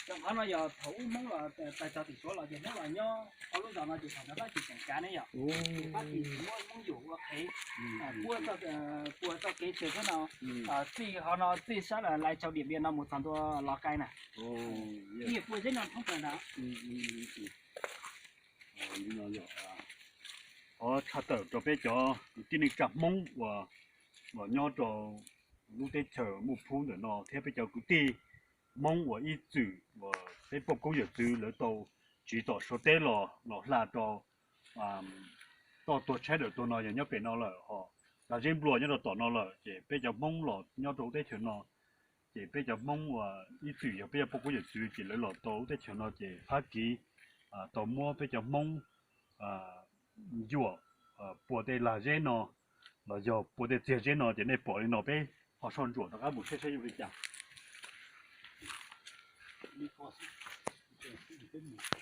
Qhov no yog thaum ub Hmoob los tag tso tim Suav los ces Hmoob los nyob ob lub zos no ces thaum ntawd Fab Kis tseem kav ne yom. Fab Kis muab Hmoob yuam ua qhev, puag txoj kev tsheb no, txij qhov no txij sab Lai Châu Điện Biên no mus txog ntua Lào Cai na. Ib yam puag zeb no thoob plaws ntag. Qhov tshaj tawm rau peb cov kwv tij neej tsa Hmoob uas nyob rau lub teb chaws Muj Phub ntawm no thiab peb cov kwv tij Hmoob uas ib txwm uas peb poj koob yawm txwv lawv tau tsiv tom Suav teb los los hla rau toj tuag tshaib dawm tuag no yog nyob pem no lawm, ho lag zeb nplua nyob rau tom no lawm, ces peb cov Hmoob los nyob rau lub teb chaws no, ces peb cov Hmoob uas ib txwm yog peb cov poj koob yawm txwv ces lawv los tau lub teb chaws no ces Fab Kis tau muab peb cov Hmoob yuam pua tej lag zeb no los yog pua tej txiag zeb no, ces nej pom li no peb ho soj ntsuam rov qab mus saib saib zoo li cas.